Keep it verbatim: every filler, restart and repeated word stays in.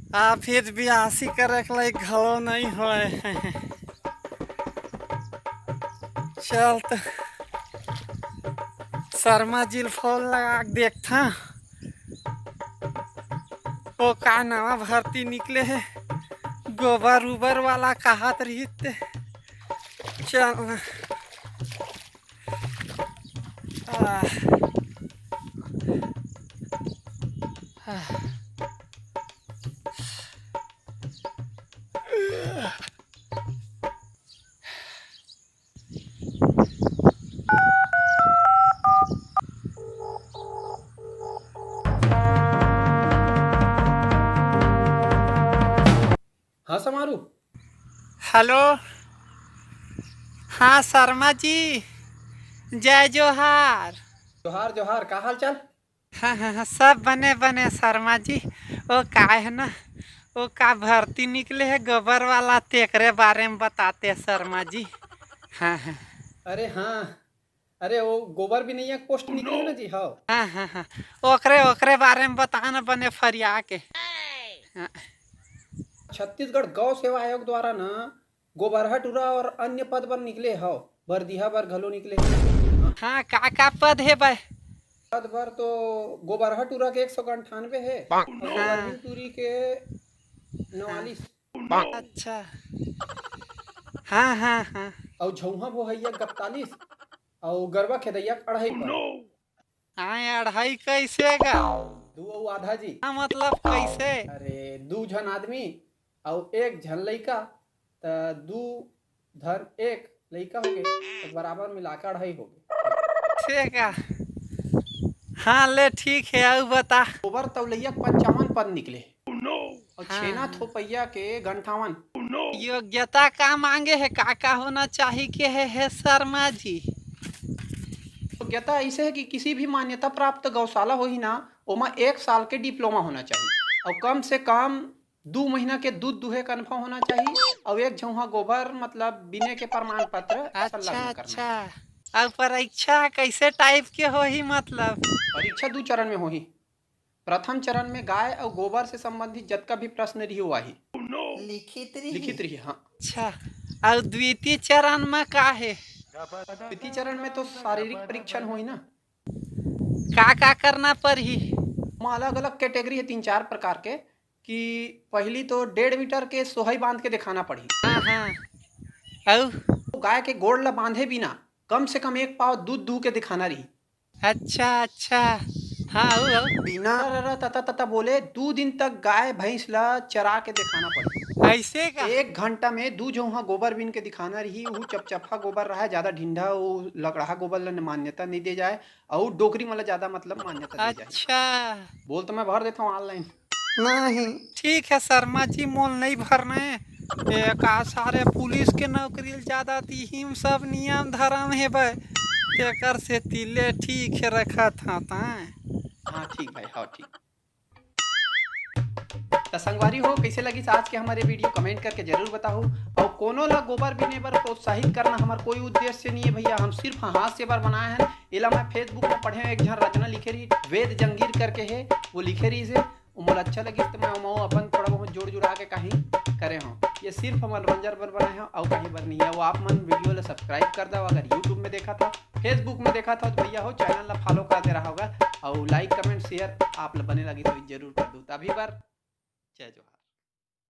आ, फिर बियासी करे के लायक घलो नहीं होय। चल त शर्मा जी ल फोन लगा के देखथा। ओ का नवा भर्ती निकले हे, गोबर उबर वाला, कहात रहिस ते। चल ना। आह। आह। हाँ समारू। हेलो। हाँ शर्मा जी, जय जोहार। जोहार जोहार, का हाल चाल? हाँ हाँ हाँ, सब बने बने शर्मा जी। ओ काय हे ना, ओ का भर्ती निकले हे गोबर वाला, तेकरे बारे में बताते शर्मा जी। हाँ हाँ। अरे हाँ, अरे वो गोबर बिनइया के पोस्ट निकले हे ना जी? हाँ। हाँ हाँ हाँ, ओकरे ओकरे बारे में बता ना बने फरिया के। हाँ। छत्तीसगढ़ गौ सेवा आयोग द्वारा ना गोबरहा टूरा और अन्य पद बर निकले हव, बरदिहा बर घलो निकले हे। हाँ, का का पद हे बे? पद बर तो गोबरहा टूरा के एक सौ अंठानवे हे, और हाँ। बरही टूरी के नवालीस। अच्छा। हाँ हाँ हाँ। और झौहा बोहैया इकतालीस, और गरवा खेदैया अढ़ाई पद। आय, अढ़ाई कैसे गा? दू अउ आधा जी। हाँ, मतलब कैसे? अरे, दू झन आदमी अउ एक झन लइका, त दू धन एक लइका होगे, त बराबर मिलाके अढ़ाई होगे। से का? हाँ, ले ठीक हे, अउ बता। गोबर तौलैया के पंचावन पद निकले। अउ हाँ, छेना हाँ। थोपैया के अंठावन। योग्यता का मांगे हे, का का होना चाही के हे, हे शर्मा जी? योग्यता ऐसे हे कि किसी भी मान्यता प्राप्त गौशाला होही ना, ओमा एक साल के डिप्लोमा होना चाही, अउ कम से कम दू महीना के दूध दुहे के अनुभव होना चाही, अउ एक झौहा गोबर मतलब बिने के प्रमाण पत्र अच्छा, संलग्न करना। अच्छा। अउ परीक्षा कैसे टाइप के होही मतलब? परीक्षा दू चरण में होही। प्रथम चरण में गाय अउ गोबर से संबंधित जतका भी प्रश्न रही, वो आही। लिखित रही? लिखित रही, हाँ। अच्छा, अउ द्वितीय चरण में का हे? द्वितीय चरण में तो शारीरिक परीक्षण होही ना। का का करना पड़ही? ओमा अलग-अलग कैटेगरी हे तीन चार प्रकार के, कि पहली तो डेढ़ मीटर के सोहई बांध के दिखाना पड़ही। हाँ, हाँ। अउ? गाय के गोड़ ला बांधे बिना कम से कम एक पाव दूध दूह के दिखाना रही। अच्छा, अच्छा। हाँ, अउ, अउ? बिना ररा तता तता बोले दू दिन तक गाय भैंस ला चरा के दिखाना पड़ही। ऐसे का? एक घंटा में दू झौहा गोबर बीन के दिखाना रही। ऊ चपचपा गोबर रहा, ज्यादा ढिंढा, ऊ लकड़हा गोबर ला मान्यता नहीं दे जाए, अउ डोकरी मन ला ज्यादा मतलब मान्यता दे जाए। अच्छा। बोल तो मैं भर देता हूँ online। नहीं। ठीक है शर्मा जी, मोल नहीं भरना है। ए, का सारे पुलिस के नौकरी ल ज्यादा ती हिम सब नियम धरम हे बे। तेकर से तिले ठीक है रखा था ताय। हाँ ठीक भाई, हाँ ठीक। त संगवारी हो, कैसे लगिस आज के हमारे video, comment करके जरूर बताहू। और कोनो ला गोबर बीने बर प्रोत्साहित करना हमार कोई उद्देश्य नहीं है भैया, हम सिर्फ हास्य बर बनाए हैं। एला मैं Facebook में पढ़े हूँ, एक झन रचना लिखे रही, वेद जंगीर करके है, वो लिखे रही से, वो मोला अच्छा लगिस त मैं ओमा अपन थोड़ा बहुत जोड़ जुड़ा के कहीं करे हूँ। ये सिर्फ मनोरंजन बर बनाए हूँ, और कहीं बर नहीं है। वो आप मन video ला subscribe कर दो अगर YouTube में देखा था। Facebook में देखा था तो भैया हो, channel ला follow कर दे रहा होगा, और like, comment, share आप ला बने लगी तो जरूर कर दो। तभी बर जय जोहार।